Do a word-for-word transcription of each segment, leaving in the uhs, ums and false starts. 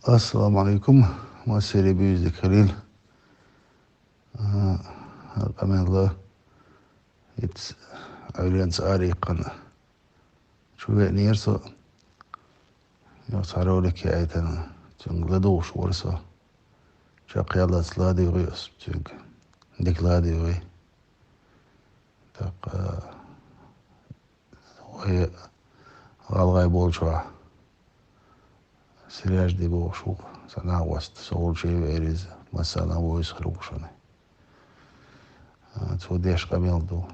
Ассаламу Ӏалайкум. Массеран а буьйса дика хилийла. А, къамел а, ицца Ӏуьйренца ара яьккхина чу веанера со. Юха цхьа ролик яийтина, цуьнга ладугӀуш вара со. Чаккхе лаца ладугӀий ас цуьнга. Дика ладугӀий. ТӀаккха вай гӀалгӀай болчохь Сиражди бохуш ву-кх, сан накъост, со волчу а веара иза, массарна а вовза хир ву шуна. А, цо деш къамел ду.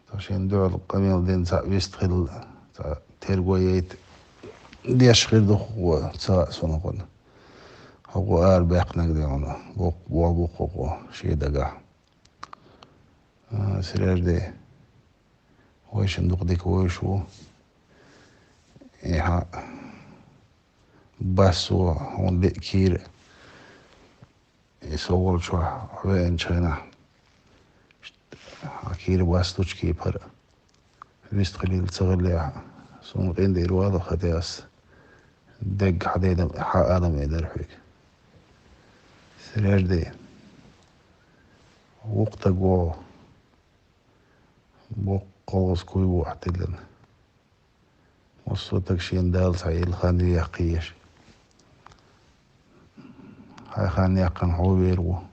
Ткъа шен дуьхьал къамел дина цхьаъ вист хилла, цхьа терго яйта деш хир ду хӀокхо, ца хаьа суна хӀокхунна. ХӀокхо арабаьккхинарг дийна, боккха болх бу-кх хӀокхо шен дагахь. А, Сиражди, вайшинна дукха дика вевзаш ву. Эхьа, басо, хьуна лиъ кийра, и со волчохь хьо веанчу хенахь, хьан кийра бас ду-кх кепара. Вист хилийла ца хиллехь, суна къинтӀера вала хӀоттийна ас, дегга хьан дайна, хьан ала ма дара хьоьга. Сиражди, вукху стаг ву, боккха кхолгӀаза куй ву ахь тиллина. Массо а стаг шена Дала цхьа елла хан вехка еза. Хьайн хан яьккхина хьо вер ву.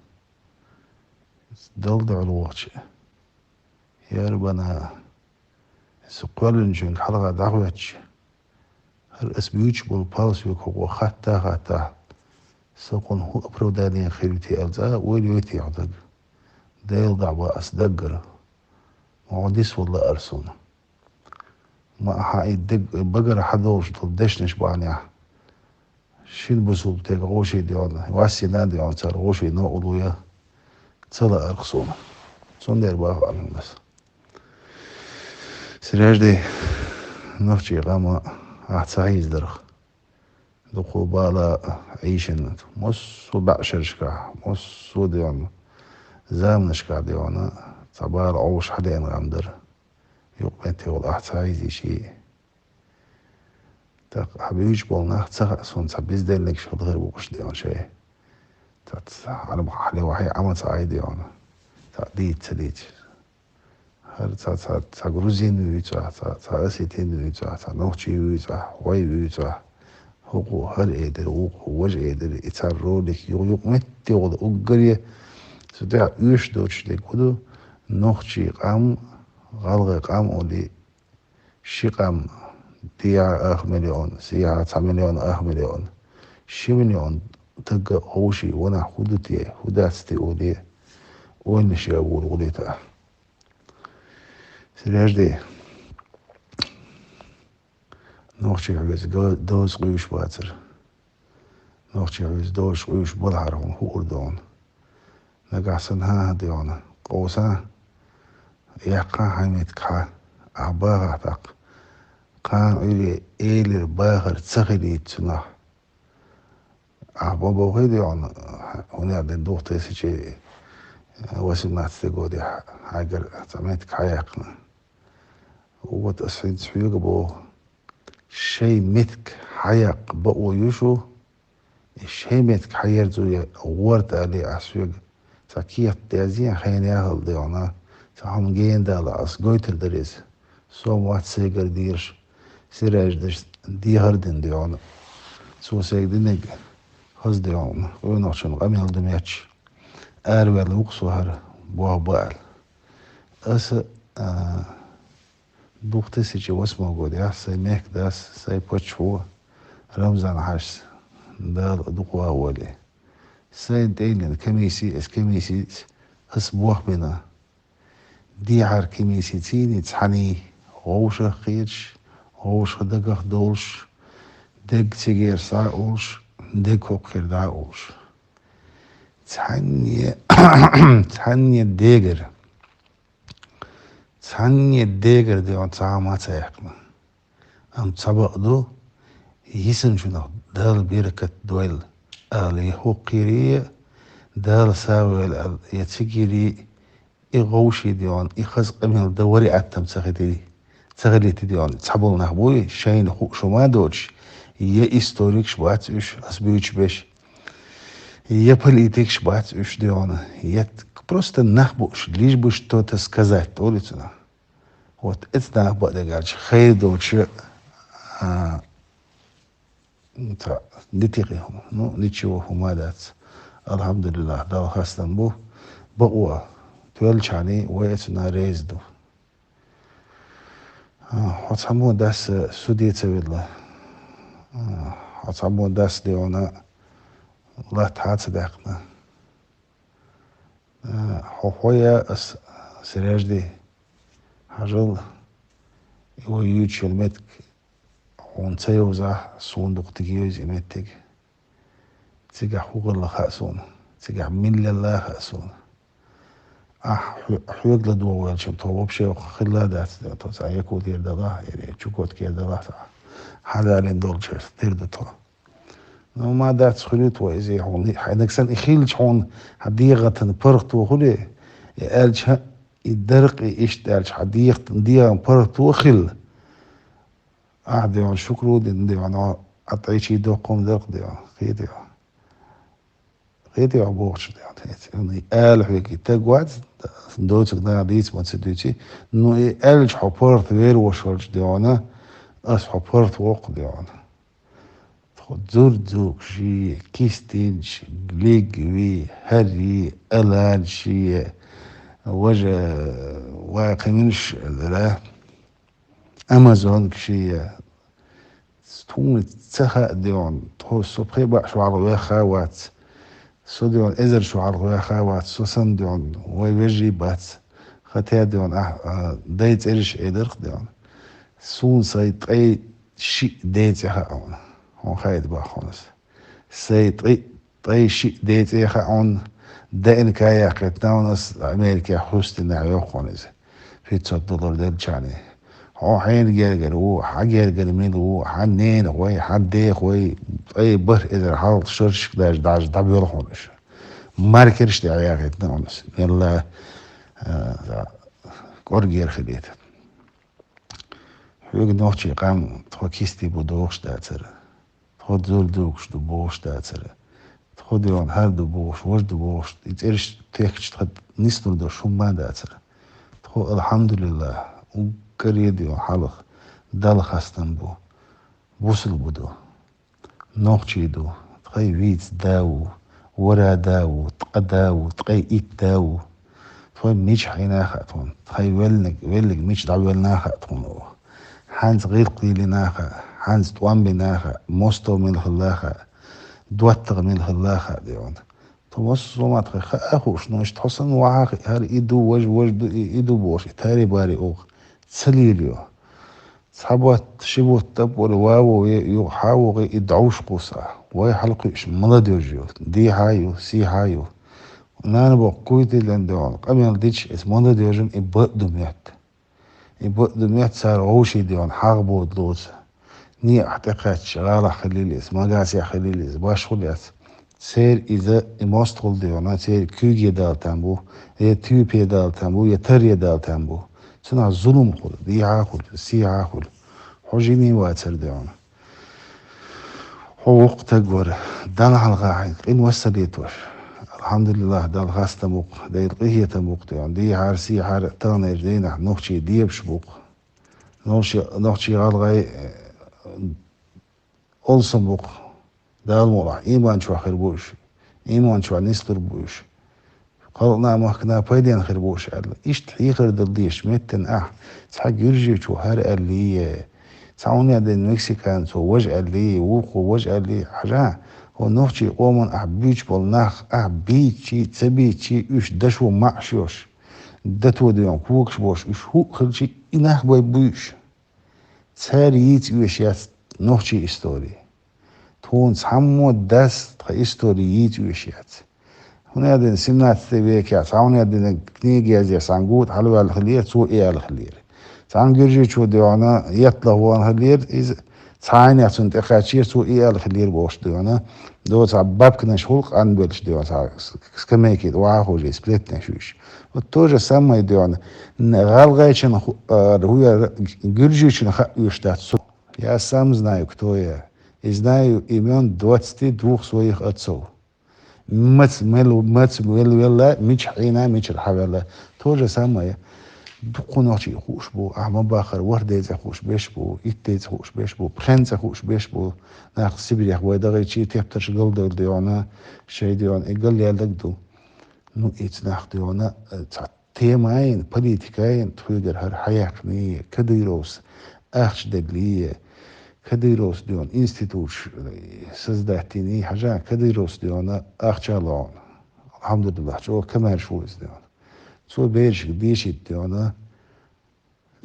Далла дуьхьал вахча, я Раббана, со кхоьллинчуьнга хьалха дӀахӀоьттича, хӀара ас буьйцуш болу палсавик хӀокхо хатта а хаттахь, со кхунна хӀун оправдание хир ю те аьлла, цкъа а ойла йой те хьо дага? Дела дӀа бан ас даггара, ма хьо нисвала лаьара суна. Ма ахьа и дерг, багара хьан долуш долу дешнаш бахьанехь, шина бусулба стеган вовшийн дегӀана, ваьссина а дегӀана цара вовшийн новкъарло ян ца лаьара-кх суна. Цундела боху-кх ас. Сиражди, нохчийн къам ахь ца хьийзадара-кх. Дукха бала Ӏийшина, массо а бӀешерашкахь, массо а дегӀана, заманашкахь дегӀана, цхьа бала Ӏовша хьан деана гӀам дара. Юкъаметтиг волу ахь ца хьийзийча. ТӀаккха ахь буьйцуш болу нах ца хаьа суна, цхьа бездельникаш хила хир бу-кх уьш дегӀана шайн. Цхьа, цхьа хьалабахьа хьале вахье Ӏама ца Ӏай дегӀана. Цхьа дийца ца дийца. ХӀара цхьа, цхьа, цхьа грузин вуьйцу ахь, цхьа, цхьа осетин вуьйцу ахь, цхьа нохчи вуьйцу ахь, вай вуьйцу ахь. ХӀокхо хӀара эр дара, вукхо важа эр дара, и цхьа ролик юха юкъаметтиг волу уггаре. Цу тӀехь оьшуш доцуш дерг хӀун ду, нохчийн къам, гӀалгӀайн къам олий, ши къам, дехьа ах миллион, сехьа цхьа миллион, ах миллион. Ши миллион стага вовшийн ванахь хӀун ду те, хӀун дац те олий, ойланаш ян вуьйр гулийтахь. Сиражди, нохчий хьоьца га-, доза къуьйсуш бацара. Нохчий хьоьца доза къуьйсуш балахьара хьуна хуур ду хьуна. Нагахь санна хӀан-хӀа дегӀана, къовса, яьккха хьайн меттиг хьан, ахь бахахь тӀаккха. Кхана Ӏуьйре элира бахар ца хилийта цунах. Ахь бан бохий дегӀана, хӀунда аьлла две тысячи восемнадцатый годехь хьайгара цхьа меттиг хьан яьккхина. Вот ас хӀинца хьоьга боху, шайн меттиг хьан яккха бакъо ю шу, и шайн меттиг хьан ерзо я гӀорта алий ахь соьга, цхьа кехат дерзийна хьайна яхала дегӀана, цхьа хӀума гена далахь ас гойтур дара иза. Со ма вац сайгара дезаш, Сираждас дехар а дина дегӀана. Цо сайга динарг хаза дегӀана, къонахчун къамел ду моьттуш, араваьлла ву-кх со хӀара, боху баал. Аса, а, две тысячи восьмого годехь сайн мехкдас, сайн паччахьо Рамзан-Хьаьжас, Дала дукха вахавойла. Сайна тӀе йиллина комисси, аса комиссица аса бохбина. Дехьара комиссица цхьаьний, вовшах кхеташ, вовшах дагах долуш, дерг цигара схьа а олуш, дерг хӀокхуьра дӀа а олуш. Цхьанне, цхьанне дегара. Цхьанне дегара дегӀана цхьа хӀума ца яьккхина. Амма цхьа бакъ ду, йисинчунах Дала беркат дойла, ала я хӀокхуьра а, Дала сагӀа войла ала я цигара а, и вовшийн дегӀана, и хаза къамел дан вариант-м ца хилий, ца хилийта дегӀана. Цхьаболу нах буй, шайна хууш хӀума а доцуш, Я историкаш бац уьш, ас буьйцуш берш, я политикаш бац уьш, дегӀана, я т-, просто нах бууш, лишь бы что-то сказать, олу цунах. Вот эца нах баа дерг аьлча, хайр долчу, а, ца, дитикъи хӀума. Ну, ничего, хӀума дац. Алхьамдулиллах, Далла хастам бу. Бакъо, тоьллачхьаний вай эцунна реза ду. А, хьо цхьаммо дас суде ца велла. А, хьо цхьаммо дас, дегӀана, латта хьа ца даьккхина. А, хьо хьо я ас, Сиражди, хьажал, и вай юьйцуш йолу меттиг хьуна ца йовзахь, суна дукха дика йовза и меттиг. Цигахь хӀун хилла хаьа суна, цигахь мила лелла хаьа суна. Ахь хьо-, хьоьга ладогӀа велча, тхо вообще хилла а дац, тхо цхьа Якутера далахь, или Чукоткера далахь, цхьа хьадалийна долчуьра тера ду тхо. Ну, ма дац, хуьлуьйту вай иза хьуна. Хьайнаг санна и хилча хьуна, хьан дегӀан паргӀато хуьлий? И аьлча, и даркъе иштта аьлча, хьан дегӀан, дегӀан паргӀато хилла. Ахь, дегӀана, шукру дина, дегӀана, а тӀайчий доккхум даркъ, дегӀана, кхетий хьо. Кхетий хьо бохучух, дегӀана, хӀинца. И ала хьоьга и таг вац, доцург наха дийца ма ца дуьйций. Ну, и аьлча хьо паргӀат вер ваша волчу, дегӀана, ас хьо паргӀат воккху, дегӀана. Тхо зур-зугаш, кистинчаш, лигви, хӀарри, аланаш, важа, вай кхинаш дара, амазонкаш, тхуна ца хаьа, дегӀана, тхо со пхи бӀе шо хьалха вехха а вац. Со, дегӀана, эзар шо хьалха вехха а вац, со санна, дегӀана, вай вежарий бац. Хатта, дегӀана, ахь, а, дай цӀераш а элира-кх, дегӀана. Суна сайн ткъе шиъ ден цӀе хаьа хьуна. Хьуна хаийта боху хьуна аса. Сайн ткъе, ткъе шиъ ден цӀе хаьа хьуна, ДНК яьккхийтина хьуна аса, Америкехь Хьюстонехь йоккху хьуна иза. Пятьсот доллар деллачхьаний. Хьо хьенан гергара ву, хьан гергара мила ву, хьан ненахой, хьан дехой, ткъе бархӀ эзар хьалха шерашка даже, даже дӀабоьлху хьуна уьш. Маркераш тӀехь яхийтина хьуна аса, мелла, а, кӀоргера хилийта. Хьоьга нохчийн къам тхо кисти бу бохуш дацара. Тхо зур-зугаш ду бохуш дацара. Тхо, дегӀана, хӀара ду бохуш, важа ду бохуш, и цӀераш тохкуш тхан нислур долуш хӀумма а дацара. Тхо, алхьамдулиллахӀ, уггаре а, дегӀана, хьалха Далла хастам бу, бусалба ду. Нохчий ду, тхайн вийца да ву, вара да ву, ткъа да ву, ткъе итт да ву. Тхо мичахь хьийна а хаьа тхуна, тхайн веллиг, веллиг мича дӀавеллина а хаьа тхуна оха. Хьанца гӀиллакх лелийна а хаьа, хьанца тӀом бина а хаьа, мостагӀа мила хилла а хаьа, доттагӀа мила хилла а хаьа, дегӀана. Тхо массо а ма тхайн хаа а хууш, ну, иштта тхо санна вахьа а хиъна, хӀара и ду, важа, важа ду, и, и ду бохуш, и тари-бари оха ца лелайо. Цхьа бутт, ши бутт тӀапӀур ван вогӀий, юха хьан вогӀий, и дӀовш кхуссу ахь. Вай хьалакхуьуш молодёжь ю, дехьа а ю, сехьа а ю. Нана боккхуйтийла, дегӀана, къамел дича, эца молодёжан и бакъ ду моьтту. И бакъ ду моьтту цара вовшийн, дегӀана, хьагӀ бода лоцу. Некъахь тӀекхаьчча, гӀалахь хилийла иза, магасехь хилийла иза, башхо лаьцна. Церан иза и мостагӀалла, дегӀана, церан куьйге дала там бу, я туьпе дала там бу, я таре дала там бу. Цунах зулам хуьлу, дехьа а хуьлу, сехьа а хуьлу. Хьо жиний вацара, дегӀана. Хьо воккха стаг вара. Далла хьалха хьайна къинойн васкет летош. АлхьамдулиллахӀ, Далла хастам бу-кх, Делан къинхетам бу-кх, дегӀана. Дехьара, сехьара таханлерчу дийнахь нохчий дебаш бу-кх. Нохчий, нохчий, гӀалгӀай, э, олуш бу-кх, Дала мукъалахь, ийман чохь хир бу уьш, ийман чохь нислур бу уьш, халкъана, махкана пайденна хир бу уьш аьлла. Иштта хьехар дала дезаш меттана ахь, цхьа гуьржичо хӀара аьллий, цхьа хӀунда ден мексиканцо важа аьллий, вукхо важа аьллий, хьажа, хӀо нохчийн къоман ахь буьйцуш болу нах, ахь бийцчий, ца бийцчий, уьш дашо маӀаш йолуш, дато дегӀана когаш болуш, уьш хӀуъа хилчий, и нах бай буьйцуш. Цара йийца оьшуш яц нохчийн истори. Тхуна цхьаммо дас тхан истори йийца оьшуш яц. ХӀунда аьлла, семнадцатый векехь цхьа хӀунда аьлла книга язъеш цхьаьна гута хьалаваьлла хиллера, цо и аьлла хиллера. Цхьана гуьржичо дегӀана етталгӀа вахана хиллера, иза цхьа хӀума цунна тӀекхаьчнера, цо и аьлла хиллера бохуш дегӀана. Доцу цхьа бабканаш хуьлу къанбеллаш дегӀана, цхьа скамейки тӀе вахьа хьожий, сплетнеш вуьйш. Вот то же самое дегӀана. ГӀалгӀайчун ху-, а, хӀу яра, гуьржичун хаа оьшуш дац цо. Я сам знаю, кто я. И знаю имен двадцати двух своих отцов. Маца мел, маца мел велла, мича хьийна, мичара хьавелла. То же самое. Дукха нохчий хууш бу, ахьа ма баххара, ворхӀ ден цӀе хууш беш бу, итт ден цӀе хууш беш бу, пхен цӀе хууш беш бу. Нах Сибирех вай дагӀийчи тептарш галдалла дегӀана, шай дегӀана, и галъяьллаг ду. Ну, и цу нах дегӀана, э, цхьа тема а йина, политика а йина, тхуьгара хӀара хьаяьккханий, Кадыровс ахча деллий, Кадыровс дегӀана институташ, э, создать йиний, хьажа, Кадыровс дегӀана ахча лоӀна. Алхьамдулиллах, чӀогӀа комаьрша ву иза дегӀана. Цо берашка дешийта дегӀана,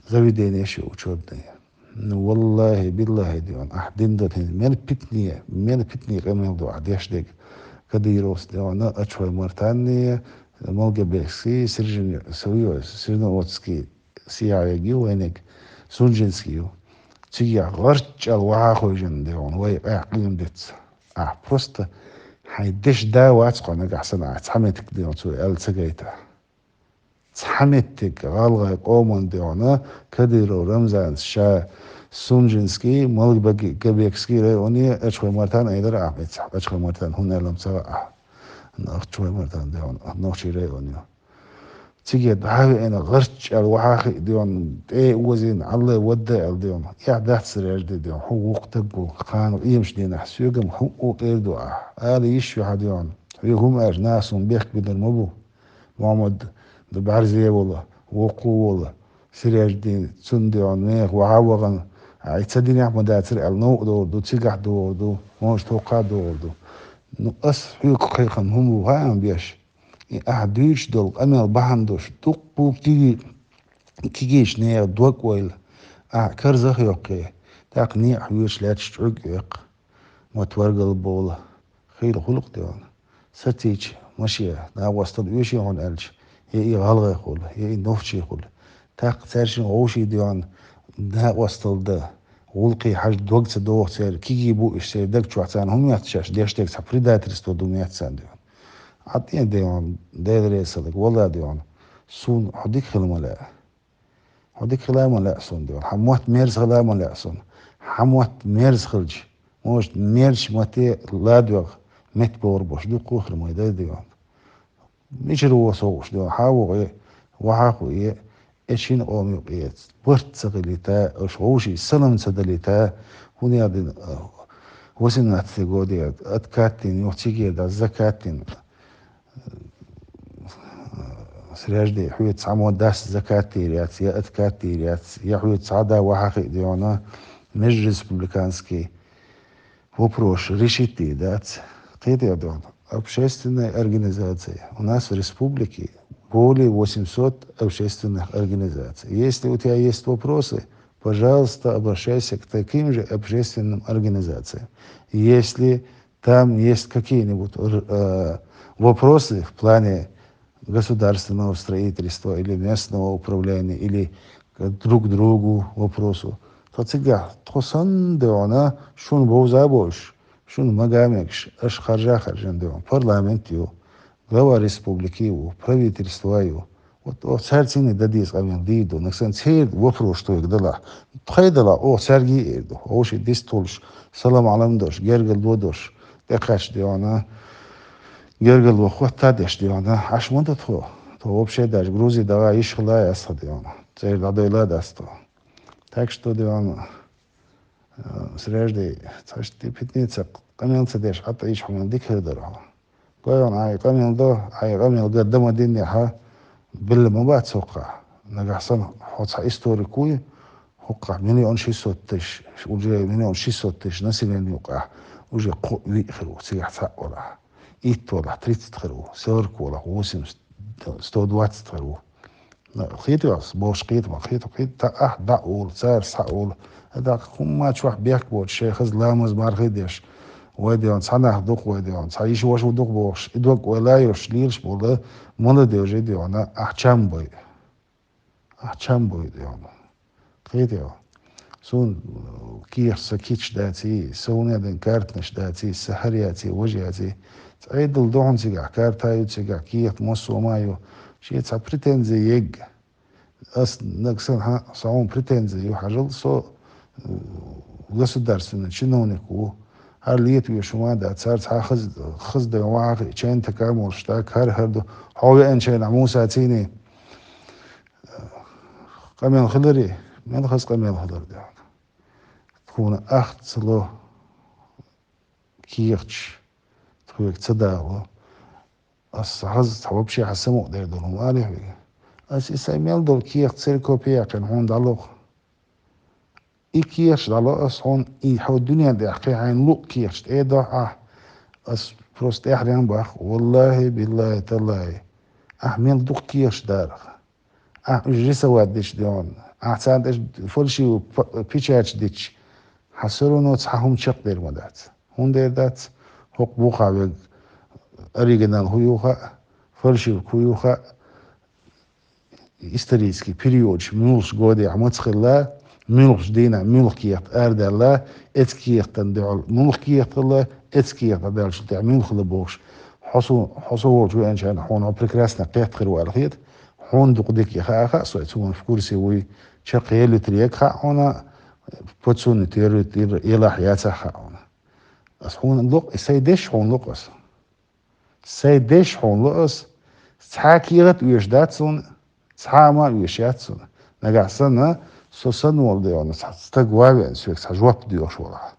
заведенеш ю учебные. Ну, валлахӀи, биллахӀи, дегӀана, ахь дин дан хӀинца. Мел питане, мел питане къамел ду ахь деш дерг. Кадыровс дегӀана, Ачхой-Мартанни, Малгобекский, Сержин-, Савио-, Серноводский, сиягӀ ю вайниг, Сунжинский ю. Цигахь гӀарчӀ аьлла вахьа хойжина дегӀана, вай къаьккхина деций. Ахь просто хьайн деш да вац кхо нагахь санна, ахь цхьа меттиг дегӀана цо аьлла ца гайта. Цхьа меттиг гӀалгӀай къоман дегӀана, Кадыров Рамзанца ша Сунжинский, Малгобекский районе, Ачхой-Мартан айдара ахь меца. Ачхой-Мартан хӀунда аьлла ца ваьӀа. Ачхой-Мартан дегӀана, нохчий район ю. Циге дӀа а веана, гӀарчӀ аьлла вахьа хиъ дегӀана, тӀе а озийна, Ӏаллай вадда аьлла дегӀана. Эхь дац цу режде дегӀана, хьо вукху даггу, кхана къемаш дийнахь соьгам хӀуъу къера ду ахь. Ала йиш ю хьан дегӀана. Хьоьга хӀума аьлча, нах суна бехк бинар ма бу. Мухьаммад, да бӀарзе а вола, воккха а вола, Сиряждин, цунна дегӀана, нехан вахьа а вахана, ай ца динехь ма дацара аьлла, новкъа догӀур ду, цигахь догӀур ду, может, хӀокхахь догӀур ду. Ну, ас хьоьга кхайкхам хӀума ву хаам беш. И ахь дуьйцуш долу къамел бахьана долуш, дуккха киги-, кигийчу нехан дог ойла, ахь карзах а йоккхий, тӀаккха некъахь хьоьжуш лаьтташ чӀуг а оьккху, мотт варгал болу, хийла хуьлу-кх дегӀана. Сацийча, машен, накъосталла оьший хьуна аьлча, я и гӀалгӀай хуьлу, я и нохчий хуьлу. ТӀаккха цаьршинна вовший дегӀана накъосталла дан, гӀуллакхе хьажа дог ца догӀу церан, кигий бу уьш церан даг чохь, царна хӀун моьтту шаьш деш дерг, цхьа предательство ду моьтту царна дегӀана. Ӏад тӀе дегӀана, Дела реза хиларг, валла дегӀана, суна хьо дика хила ма лаьа. Хьо дика хила ма лаьа суна дегӀана. Хьан мотт мерза хила ма лаьа суна. Хьан мотт мерза хилча, может, мерзачу матте ладоьгӀу меттабогӀур болуш дуккха а хир ма дай дегӀана. Мичара ву со хууш дегӀана? Хьан ву хьо, вахьа хӀу, э, шина къоман юкъе барт ца хилийта, аша вовшийн салам ца далийта, хӀунда аьлла дина, э, восемнадцатый годе откат дина, юха цигара дӀа закат дина. Срежди, хьоьца цхьаммо дас закат дийр яц, я откат дийр яц, я хьоьца цхьа а да вахьа хиъ дегӀана, межреспубликанский вопрос решить дийр дац. Кхетий дегӀана, общественная организация. У нас в республике более восемьсот общественных организаций. Если у тебя есть вопросы, пожалуйста, обращайся к таким же общественным организациям. Если там есть какие-нибудь, э, вопросы в плане государственного строительства или местного управления, или к-, друг к другу вопросу, то цигахь тхо санна дегӀана, шуна бовза а бовзуш, шуна мага а мегаш, аша харжа а харжина дегӀана. Парламент ю, глава республики ву, правительство ю. Вот, вот цаьрца цхьаьна дан деза къамел дийр ду. Нагахь санна церан вопрос тхоьга далахь, тхайн далахь, оха цаьрга а эр ду. Вовшийн дистхуьлуш, салам-Ӏалам долуш, гергарло долуш, тӀекхаьчча дегӀана, гергарло хӀотта деш дегӀана, Ӏаш ма ду тхо. Тхо вообще даже Грузи даха йиш хилла а яц тхан дегӀана. ЦӀера дӀадойла а дац тхо. Так что дегӀана, э, Срежди, цхьаьшта питанца къамел ца деш, Ӏад тӀе йича хьуна дика хир дара хьо. Гой хьуна, ахь и къамел до, ахь и къамел ган дан ма диннехь, билла ма бац хӀокхахь. Нагахь санна хьо цхьа историк вуй, хӀокхахь миллион шестьсот тысяч, уже миллион шестьсот тысяч население юкъахь, уже кхоъ-виъ хир ву, цигахь цхьаъ валахь. Итт валахь, тридцать хир ву, сорок валахь, восемьдесят, сто двадцать хир ву. Кхетий ас бохуш, кхета ма кхета, кхета, ахь дӀа а волу, цара схьа а волу. ТӀаккха хӀумма чохь бехк боцуш, шайн хаза ламаз мархий деш, вай дегӀана, цхьа нах дукха вай дегӀана, цхьа йиша-ваша дукха бохуш, и дог ойла йолуш лелаш болу, молодёжь дегӀана, ахь чам бой. Ахь чам бой дегӀана. Кхетий хьо? Суна, э, кехат сан кийча даций, сан вуьнедан картанаш даций, сан хӀара яций, важа яций. Цхьа Ӏедал ду хьуна цигахь, карта ю цигахь, кехат массо а ма ю. Шен цхьа претензи егга. Ас нагахь санна, хьан, сан хьуна претензи ю хьажал, со, э, государственный чиновник ву. ХӀара лета веш хӀума дац, цар цхьа хаза, хаза дай вахьа, чайна така молуш, так, хӀара, хӀара ду. Хьо веанчайна Муса цийний къамел хилари, мел хаза къамел хилар де. Тхуна ахцало кехаташ, тхоьга ца дагӀо. Ас хаза цхьа вообще хьан самукъа дер долу ма алий хьоьга. Ас и сайн мел долу кехат церкове яьккхина хьуна дӀалоху. И кехаташ дӀало ас хьуна, и хьо дуьнен тӀехь кхин хьайна луъу кехаташ тӀе а дохьу ахь. Ас просто тӀаьхьарен бах, валлахӀи, биллахӀи, таллахӀи. Ахь мел дукха кехаташ дарах. Ахь уьш рисовать дича дегӀана, ахь царна тӀе фальшивый п-, печать дича, хьан все равно цхьа хӀума чекхдер ма дац. ХӀунда эр дац? ХӀокху бухахь верг оригинал хӀун ю хаьа, фальшивка хӀун ю хаьа, исторический периодаш муьлхачу годехь маца хилла, муьлхачу дийнахь муьлха кехат арадаьлла, эцу кехатан дуьхьал муьлха кехат хилла, эцу кехат даьллачул тӀаьхьа муьлха хилла бохуш, хьо со, хьо со волчу веанчарна хьуна хьо прекрасно кхетта хир ву аьлла хета, хьуна дукха дика хаа хаьа со, цуьнан в курсе вуй, чекхъелуьйтур ерг хаьа хьуна, подсудный тер-, тер-, елахь яцахь хаьа хьуна. Ас хьуна ло-, сайн деш хьуна ло-кх ас. Сайн деш хьуна ло ас, цхьа кехат а оьшуш дац суна, цхьа а ма оьшуш яц суна. Нагахь санна, со санна волу дегӀана, цхьа стаг ван веана соьга цхьа жоп доьхуш волахь.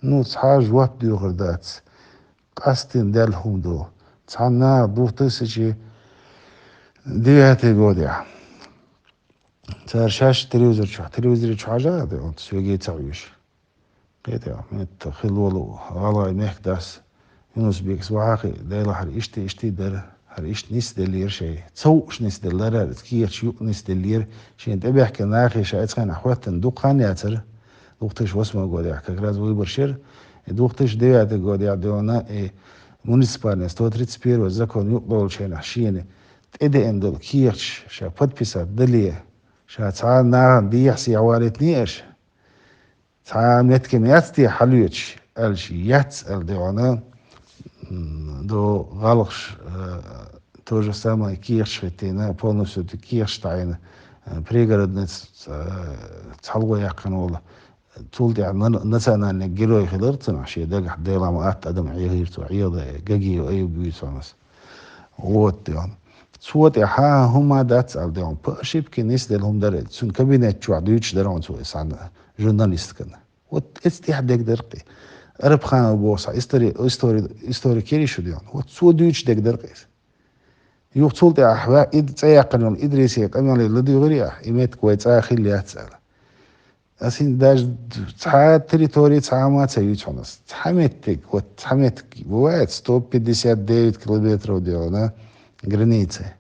Ну, цхьа а жоп доьхур дац. Къастийна даьлла хӀума ду. Цхьана две тысячи девятый годехь. Цара шаьш телевизор чохь, телевизоре чу хьажа а де, оцу соьга ца Ӏуьйшу. Кхетий, метта хила волу гӀалгӀай мехкан дас Юнус-Бекас вахьа а хиъна, Дела, хӀара иштта, иштта дара, хӀара иштта нисделлера шайн. Ца хууш нисделлера, кехаташ юкъа нисделлера. Шена тӀебаьхкина нахе ша эцхьанахь хӀоьттина дукха хан яцара. Две тысячи восьмой годехь как раз выбораш яра. И две тысячи девятый годехь дуьйна и муниципальный сто тридцать первый закон юкъадолучу хенахь шена тӀедеана долу кехаташ ша подписать дале, ша цхьа а нахана дехьа-сехьа валийтиний аша? Цхьа а меттиг яц те хьалоьцуш, аьлча, яц аьлла дуьйна, м, до гӀалгӀаш, э, то же самое кехаташ хӀиттийна, полностью кехаташ таӀийна, э, Пригородный ц-, ц-, э, цхьалгӀо яьккхина волу. Цул тӀаьхьа на-, национальный герой хилар цунах, шен дагахь Делан ма атта адам Ӏехийра цо, Ӏеха Гагиев Аюб вуьйцу хьуна ас. Вот, дуьйна. Цо тӀе хьан хӀума дац аьлла дуьйна. По ошибке нисделла хӀума дара. Цуьнан кабинет чохь дуьйцуш дара хьуна цо и санна журналисткана. Вот эцу тӀехь дегдара кхин. Арабханов боху схьа истори-, истори-, историк яра шу дуьйна. Вот цо дуьйцуш дегдара кхин иза. Юха цул тӀаьхьа ваьа, и цӀе яьккхина йолу Идрисийн къамеле ладуьйгӀира ахь, и меттиг вай цӀа хилла яц аьлла. Ас хӀинца даже цхьа а территори цхьа а ма ца юьйцу хьуна ас. Цхьа меттиг, вот цхьа меттиг, бывает, сто пятьдесят девять километров дуьйна граница.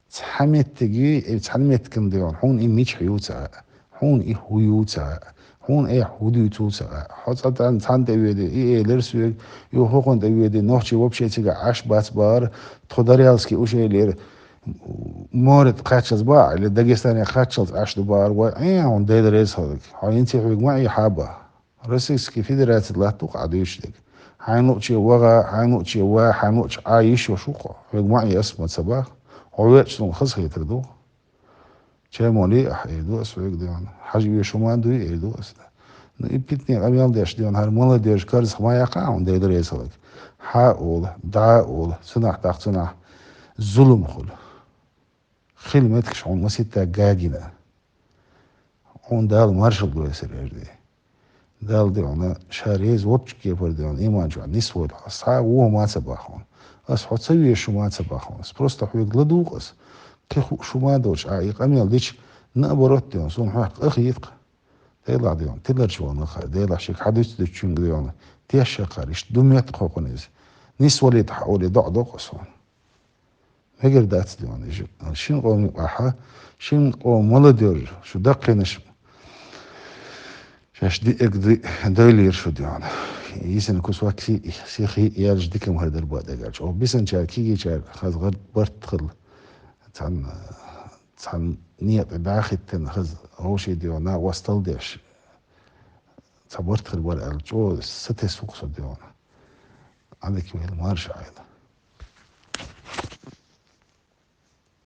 Цхьа меттиг юй, и цхьана меттиган дуьйна, хьуна и мичахь ю ца хаьа, хьуна и хӀун ю ца хаьа, хьуна и хӀун дуьйцу ца хаьа. Хьо цкъа тӀан цхьана тӀе воьдий, и элира соьга, юха хӀокхунна тӀе воьдий, нохчий вообще цигахь Ӏаш бац бахара, тхо Дарьялский ущельера море тӀе кхаччалц бахьа, или Дагестане кхаччалц Ӏаш ду бахара, вай, Ӏе, хьуна Дела реза хиларг, хьо хӀинца хьоьга ма Ӏехьа баха. Российский Федераци латту къа дуьйцуш дерг. Хьайн луъче ваха, хьайн луъче ва, хьайн луъчу Ӏа йиш йолуш ву кхо. Хьоьга ма Ӏе ас ма ца баха. Хьо веача суна хаза хетар ду. Чай молий ахь, эр ду ас хьоьга дуьйна. Хьажа веш хӀума дуй, эр ду ас. Ну, и питане къамел деш дуьйна, хӀара молодежь карзах ма яккха хьуна Дела реза хиларг. Хьа а олу, дӀа а олу, цунах тӀаккха цунах зулам хуьлу. Хила меттигаш хьуна масийтта гагина. Хьуна Дала маршалла дойла, эр ду. Дала дуьйна, ша реза воцчу кепара дуьйна, иман чохь нисвойла хьо. Ас цхьа а вон ма ца баха хьуна. Ас хьо ца везаш ма ца баха хьуна. Ас просто хьоьга ладугӀу ас. Кхин хууш ма доцуш, Ӏа и къамел дича, наоборот дуьйна, суна хьоьх къа хета-кх. Делахь дуьйна, тиларчу ван хаьа, Делахь шега хьан дуьцу дуьцучуьнга дуьйна, тешша кхара, иштта ду метта кхокхуна иза. Нисвалийта хьан олий доӀа доккху ас хьуна. Мегар дац дуьйна, и ши-, шин къоман юкъахь, шин къоман молодёжь, шу даккхийнаш, шаьш диъиг ди-, дойлийра шу дуьйна. Йисина кусок си-, сихи яьлча дика ма хир дара бакъдерг аьлча. Оха бисинчара, кегийчара хаза гӀар-, барт хилла. Цхьана, цхьана некъа бӀаьхиттина хаза гӀовший дуьйна, накъостал деш. Цхьа барт хир бара аьлла, чӀогӀа сатесна ву-кх со дуьйна. Ӏадика вела марша Ӏайла.